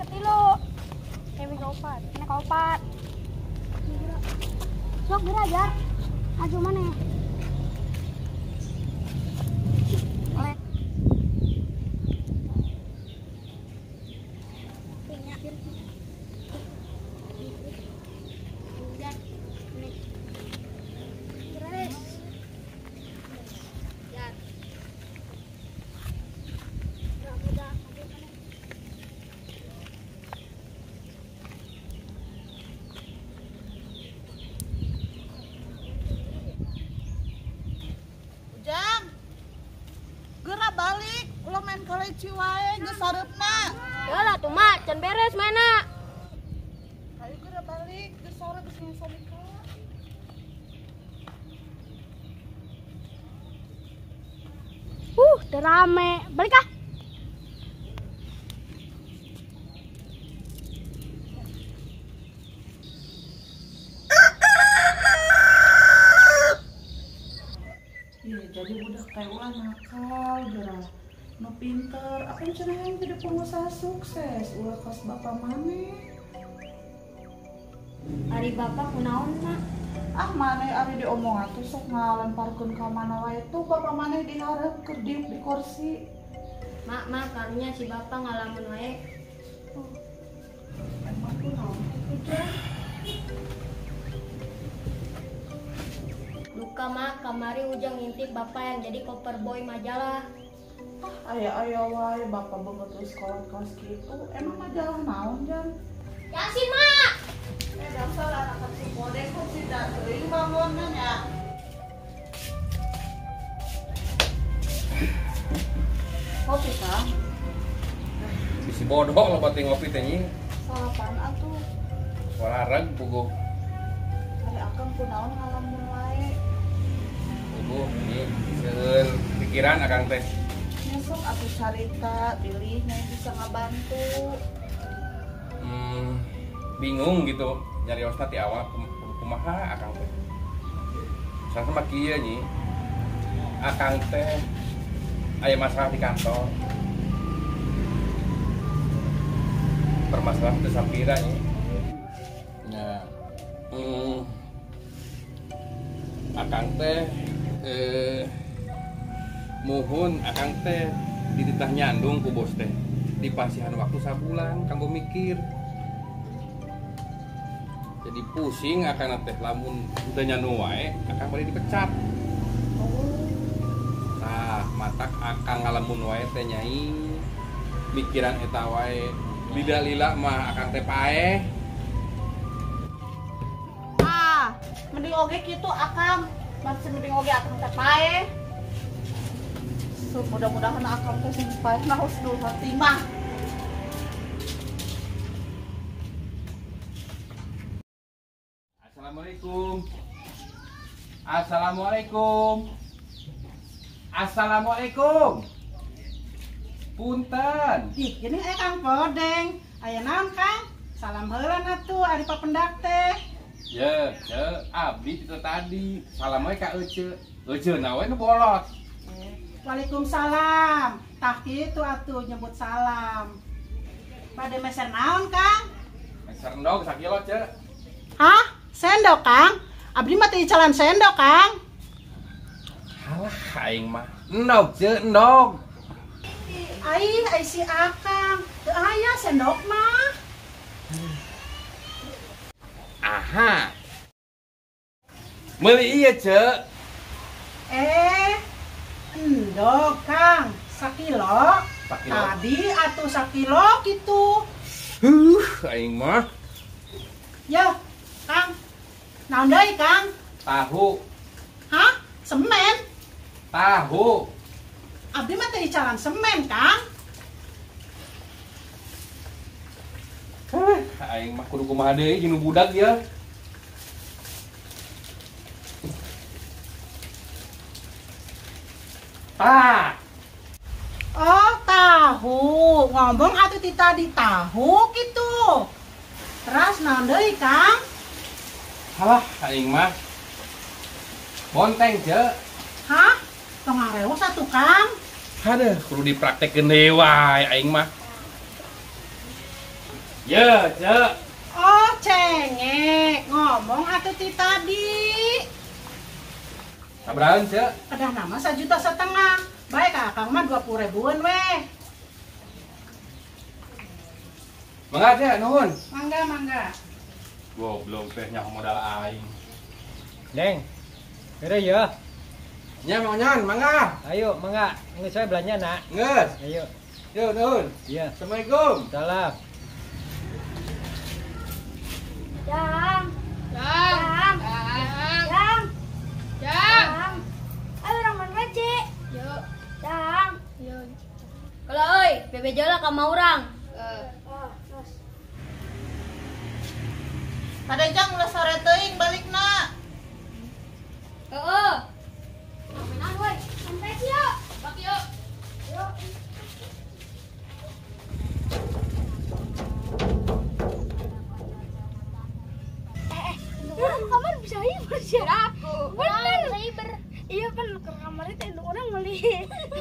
3. Dewi ka 4. Mana ka 4. Sok geura jar. Maju mana? Kaleci wae geus sareupna. Yalah tuh mak, can beres mana. Hayu geura balik, geus sore geus ngesamika. Teu rame. Balik ah. Iya, jadi budak teh ulah nakal geura. Nu pinter, apa cenah yang jadi pengusaha sukses, ulah kos bapak maneh. Ari bapak kunaon mak? Ah maneh ari diomong atuh sok ngalemparkeun ka mana wae tuh bapak maneh dihareup keur diuk di kursi. Mak, mak karunya si bapak ngalamun wae. Oh. Emang kunaon teh? Duka mak, kamari Ujang ngintip bapak yang jadi cover boy majalah. Ah, aya-aya wae bapak banget lu sekolah kelas gitu. Emang majalah naon, Jang? Yasin, Mak. Dasar anak si bodeng kok si teuing bangunan ya. Kopi, Kang. Bisi bodoh loba teh ngopi teh nyi. Salapan atuh. Warareg puguh. Ari akang kunaon ngalamun wae. Puguh nyi seueur pikiran akang teh. Besok aku carita, pilihnya yang bisa ngabantu. Bingung gitu, nyariosna ti awal kumaha akang teh. Soalna mah kieu nyi. Akang teh aya masalah di kantor. Permasalahan teu sapira nyi. Nah, akang teh muhun akang teh dititah nyandung ku bos teh dipasihan waktu sabulan kanggo mikir. Jadi pusing akang teh lamun teu nyandung wae akang bade dipecat. Tah matak akang ngalamun wae teh nyai mikiran eta wae lila-lila mah akang teh paeh. Ah, mending oge kitu akang, masih mending oge akang teh paeh. So, mudah-mudahan akang teh sing paeh na husnul khotimah. Assalamualaikum. Assalamualaikum. Assalamualaikum. Punten. Ih, gini aya Kang Podeng. Aya naon, Kang? Salam heula atuh ari papendak teh. Ye, ce, abdi itu tadi. Salam we ka Ece. Ece na we nu bolot. Waalaikumsalam. Tah kitu atuh nyebut salam. Bade meser naon, Kang? Meser endog sakilo, Ce. Hah? Sendok, Kang? Abdi mah teu icalan sendok, Kang. Halah aing mah. Endog, Ce, endog. Ai, ai si Akang. Teu aya sendok mah. Aha. Meuli ieu, Ce. Endog, Kang. Sakilo. Sakilo. Tadi atuh sakilo gitu. Aing mah. Yo, Kang. Naon deui, Kang? Tahu. Hah? Semen? Tahu. Abdi mah teu icalan semen, Kang. Aing mah kudu kumaha deui jeung nu budak ya. Ah. Oh, tahu. Ngomong atuh ti tadi tahu gitu. Terus naon deui, Kang? Halah, aing mah. Bonteng, Ce. Hah? Tong ngarewas atuh, Kang. Aduh, kudu dipraktekeun deui wae aing mah. Ya, Cek. Oh, cengek. Ngomong atuh ti tadi. Sabarahan, Cek? Kedah nama 1,5 juta. Baik, Akang mah 20 ribuan weh. Mangga, Cek, nuhun. Mangga, mangga. Goblok teh nyaho modal aing. Neng. Bere ya. Nya Mang Onyon, mangga. Ayo, mangga. Geus saya belanja, nak. Geus. Ayo. Yo, nuhun. Iya. Assalamualaikum. Salam. Jang. Jang. Jang. Jang. Ayo urang main WC. Yo. Jang. Yo. Kalau euy, bebeja lah ka urang. Heeh. Terus. Kade Jang ulah sore teuing balikna. Heeh. Mainan woi, sampai yuk. Bak yuk. Yuk. Orang kamar bisa hiber sih. Aku. Bener. Bisa hiber. Iya pan ke kamar itu induk orang beli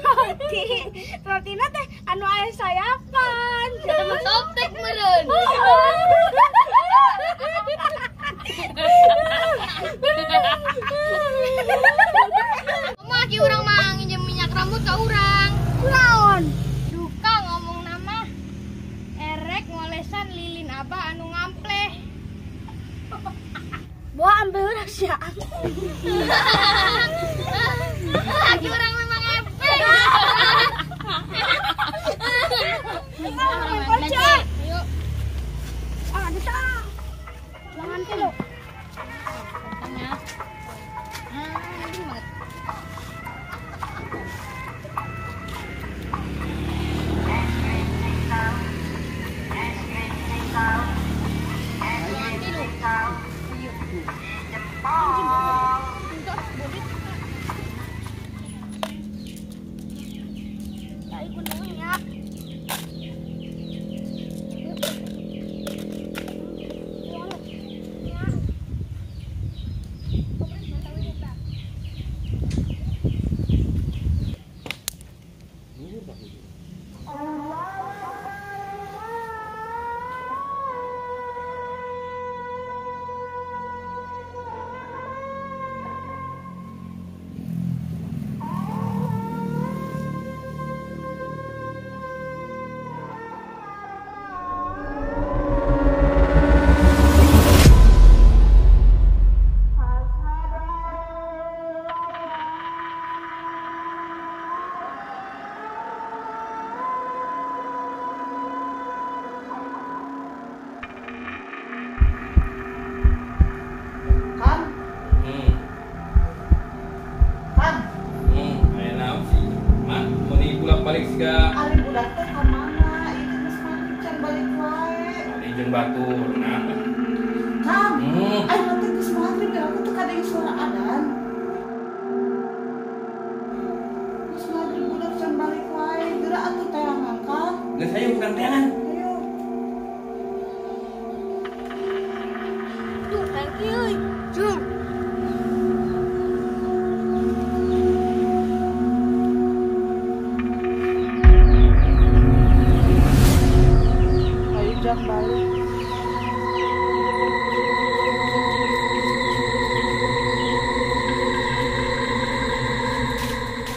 roti. Rotina teh anu aya sayapan. Temen sotek meureun. Kumaha ki urang mah nginjem minyak rambut ka urang. Kunaon? Duka ngomong nama erek ngolesan lilin abah anu ngampleh. Bawa ambil urang sia. Lagi orang memang epek. Ayo. Ah, bisa. Jangan lo. Ah, banget. Ari budak teh ka mana? Ieu geus maghrib can balik wae. Ari jeung batur nah. Kang, ayeuna teh geus maghrib da aku teh kadang suara adan. Geus maghrib budak can balik wae, geura atuh teangan Kang. Geus ayo urang teangan. Ayo. Tuh, thank you. Jung. Jang balik.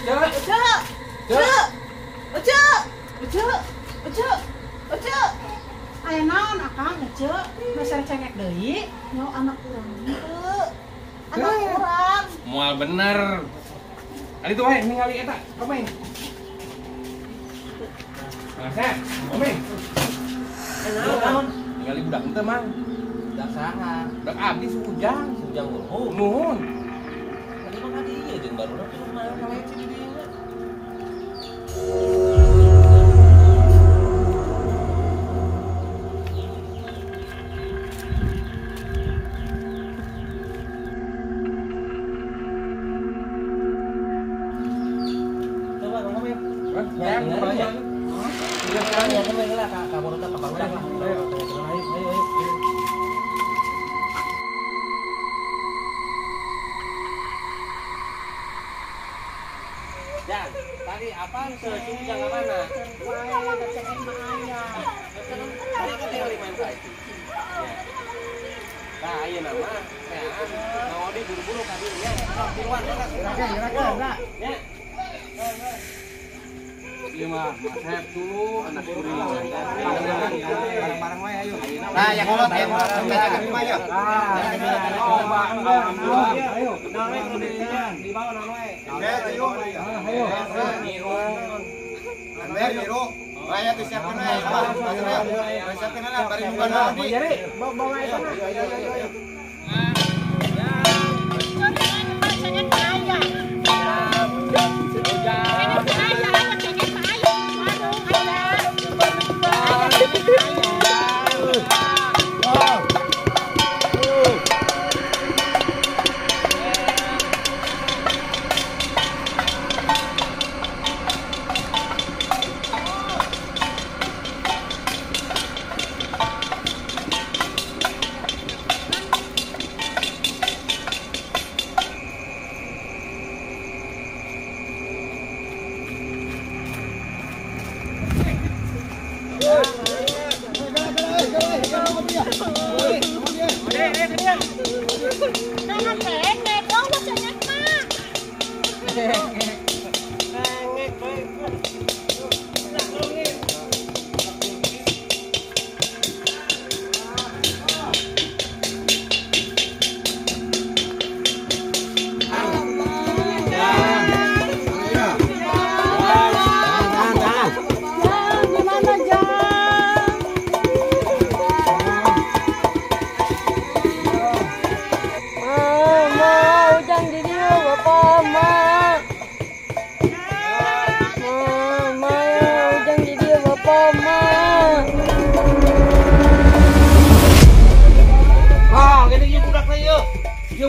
Cek, cek, cek, cek, cek, cek, cek. Aya naon Akang ece? Meser cengek deui. Nyawa anak urang henteu. Anak urang. Moal bener. Ari tuh wae ningali eta, komeng. Masa, komeng. Naon? Ningali budak henteu, Mang. Budak saha? Budak abdi si Ujang, si Ujang nuhun. Nuhun. Tadi mah ka dieu jeung barudak di rumah kalece di dieu. Coba ngomong ya. Ya, Jang, tadi apaan sih? Ujang mana? Wah, cengek mah aya. Tadi kan tinggal di mana? Komen ka itu. Nah, ayeuna mah teaan Mang Odi buru-buru ka dieu nya. Sok tiluan mangga. Gerak. Nya. Ieu mah Masep dulu anak kuring. Bareng-bareng wae ayo. Nah, yang kolot ya, jaga rumah ya. Ayo. Naon we kudu dibawa naon we. Ayo. Ayo. Amber biru. Raya disiapkan we. Siapkan lah bari nungguan Odi. Jadi, bawa eta mah. Ayo.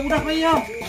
Budak ieu.